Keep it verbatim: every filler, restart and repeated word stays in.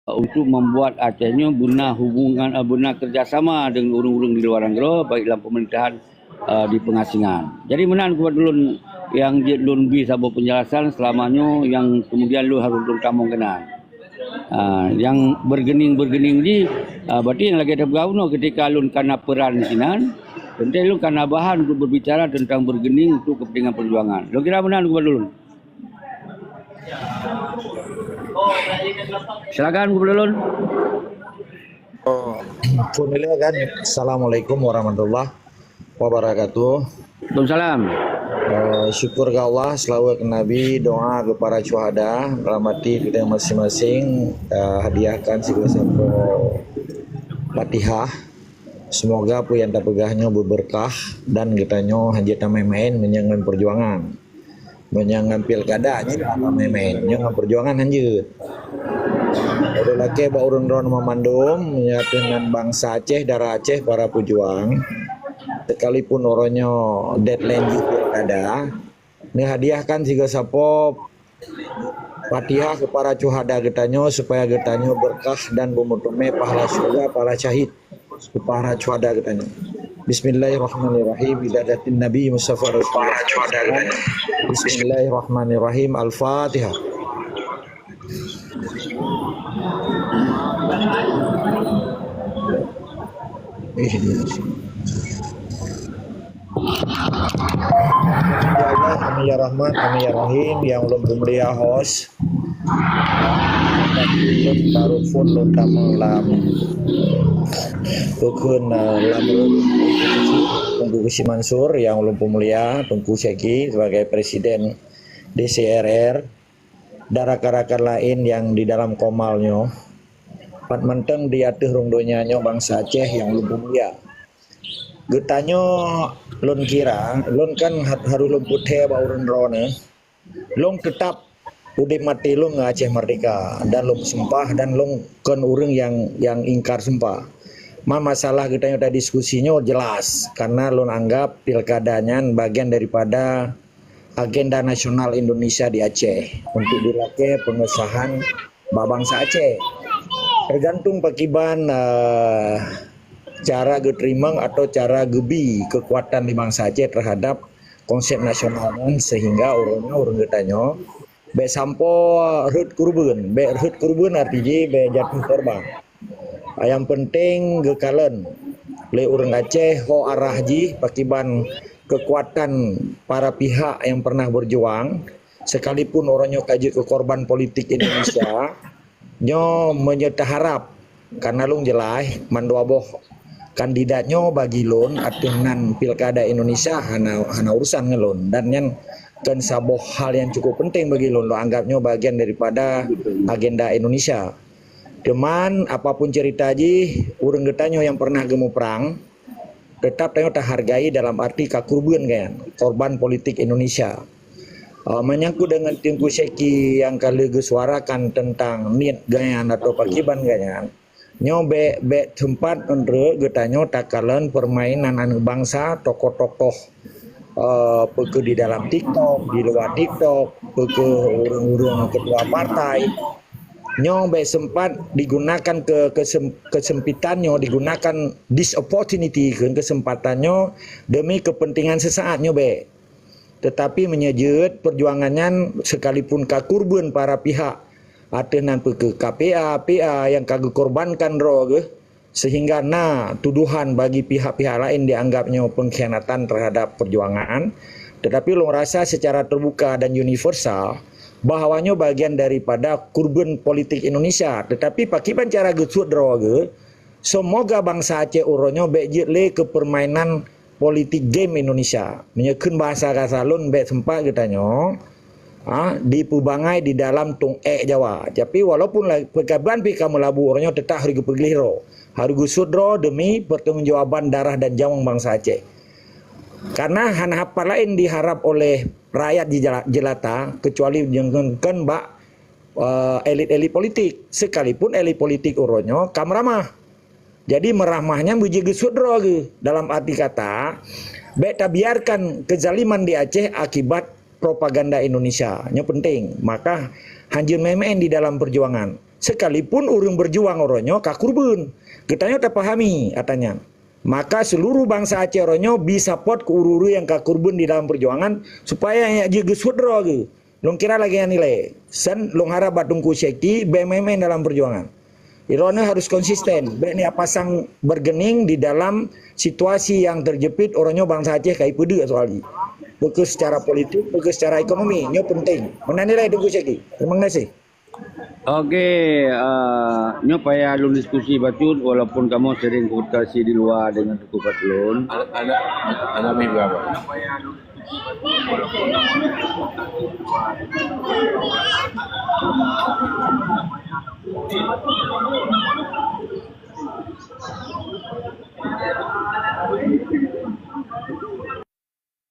untuk membuat Aceh nyoe beuna hubungan, eh, beuna kerjasama dengan ureuëng-ureuëng di luar nanggroe, baik dalam pemerintahan, eh, di pengasingan. Jadi meunan keubah ulôn nyang jeuet lôn bi saboh penjelasan selama nyoe nyang kemudian lôn harôh lôn tamong keunan. Ah, nyang bergening-bergening di, ah, berarti nyang lagée teupeugah unoe ketika lôn kana peran sinan, teuntée lôn kana bahan untuk berbicara tentang bergening untuk kepentingan perjuangan. Lôn kira meunan keubah ulôn. Silakan keubah ulôn. Oh, pun kan. Assalamualaikum warahmatullahi wabarakatuh. Waalaikumsalam. Eh, syukur ke Allah, selawat ke Nabi, doa ke para syuhada, rahmati kita masing-masing, eh, hadiahkan segala satu Fatihah. Semoga apa yang terpeugah nyoe berberkah dan kita nyoe hanya tamai main menyang perjuangan. Meunyoe ngon pilkada nyan hana main-main, nyoe ngon perjuangan hanjeuet. Jadi lakée bak ureuëng droeneuh mandum, meunyoe teunan bansa Aceh, dara Aceh, para pejuang, sekalipun uroe nyoe deadline jih pilkada, neuhadiahkan sigoe sapo Fatihah keu para syuhada geutanyoe supaya geutanyoe berkah dan beumeuteumé pahala syurga para syahid. Para syuhada geutanyoe. Bismillahirrahmanirrahim. Ila hadratin Nabi Mustafa Rasulullah. Bismillahirrahmanirrahim. Al-Fatihah. Ya Allah, amin ya Rahman, amin ya Rahim. Nyang ulôn peumulia host, lôn taruh phon lôn tamong lam, bukon, eh, lam room Teungku Keuchik Mansur, nyang ulôn peumulia Teungku Syeki sebagai Presiden D C R R, dan rakan-rakan laén nyang di dalam komal nyoe. Pat mantong di ateueh rhueng donya nyoe bansa Aceh nyang ulôn peumulia. Geutanyoe lôn kira, lôn kan ha-, harôh lôn peuthée bak ureuëng droeneuh. Lôn teutap udeb maté lôn ngon Aceh Merdeka dan lôn sumpah dan lôn kon ureuëng nyang, nyang ingkar sumpah. Ma masalah geutanyoe tadiskusi nyoe jelas, karena lôn anggap pilkada nyan bagian daripada agenda nasional Indonesia di Aceh untuk dilakée pengesahan bak bansa Aceh. Tergantung pakiban, eh, cara geuteurimong atau cara geubi kekuatan di bansa Aceh terhadap konsep nasional nyan, sehingga ureuëng nyoe, ureuëng geutanyoe bék sampoe rhot keureubeuen. Bék rhot keureubeuen arti jih bék jatuh korban. Nyang penting geukalon lé ureuëng Aceh ho arah jih pakiban kekuatan para pihak yang pernah berjuang, sekalipun uroe nyoe ka jeuet keu korban politik Indonesia, nyoe meunyoe taharab, karena lôn jeulaih mandua boh kandidat nyoe bagi lôn ateueh nan pilkada Indonesia hana, hana urusan ngon lôn, dan nyan kon saboh hal yang cukup penting bagi lôn. Lôn anggap nyoe bagian daripada agenda Indonesia. Cuman apapun cerita jih, ureuëng geutanyoe nyang pernah geumuprang, tetap tanyoe tahargai dalam arti ka keureubeuen geuhnyan, korban politik Indonesia. Uh, menyangkut dengan Teungku Syeki yang ka lheueh geusuarakan tentang niet geuhnyan atau pakiban geuhnyan, nyoe bék, bék teumpat ngon rhot geutanyoe takalon permainan aneuëk bansa, tokoh-tokoh, uh, peu kheueh di dalam TikTok, di luwa TikTok, peu kheueh ureuëng-ureuëng ketua partai. Nyoe bék sempat digunakan ke, kesem-, kesempitan nyoe digunakan this opportunity, kesempatan nyoe demi kepentingan sesaat nyoe bék. Tetapi meunyoe jeuet perjuangan nyan sekalipun ka keureubeuen para pihak, ateueh nan peu kheueh K P A, P A nyang ka geukorbankan droe geuh, sehingga na tuduhan bagi pihak-pihak laén dianggap nyoe pengkhianatan terhadap perjuangan. Tetapi lôn rasa secara terbuka dan universal bahwa nyoe bagian daripada keureubeuen politik Indonesia. Tetapi pakiban cara geusuet droe geuh, semoga bansa Aceh uroe nyoe bék jeuet lé keu permainan politik game Indonesia. Meunyoe kheun bahasa kasa lôn bék sempat geutanyoe, ha, dipeubangai di dalam tong ék Jawa. Tapi walaupun la-, peukaban pih ka meulabu uroe nyoe, tetap harôh geupeugleh droe. Harôh geusuet droe demi pertanggungjawaban darah dan nyawöng bansa Aceh. Karena hana haba laén diharap oleh rakyat di jela-, jelata kecuali nyang kon bak, eh, elit-elit politik. Sekalipun elit politik uroe nyoe ka meuramah. Jadi meuramah nyan beujeuet geusuet droe geuh. Dalam arti kata, bék tabiarkan kezaliman di Aceh akibat propaganda Indonesia. Nyoe penting. Maka hanjeuet main-main di dalam perjuangan. Sekalipun ureuëng berjuang uroe nyoe ka kurban. Geutanyoe tapahami ata nyan. Maka seluruh bansa Aceh uroe nyoe bi support keu ureuëng-ureuëng nyang ka kurban di dalam perjuangan supaya nyak jeuet geusuet droe geuh. Lôn kira lagée nyan ilée. Sen lôn harab bak Teungku Syeki bèk main-main dalam perjuangan. Droeneuh harus konsisten, bèk nyak pasang bergening di dalam situasi nyang terjepit uroe nyoe bansa Aceh ka ipeudeuk soal jih. Peu kheueh secara politik, peu kheueh secara ekonomi, nyoe penting. Meunan ilée Teungku Syeki. Terima kasih. Oke, eh, nyoe payah lôn diskusi bacut walaupun kamoe sering komunikasi di luar dengan Teungku Fadlun. Anak, anak, anak mi berapa?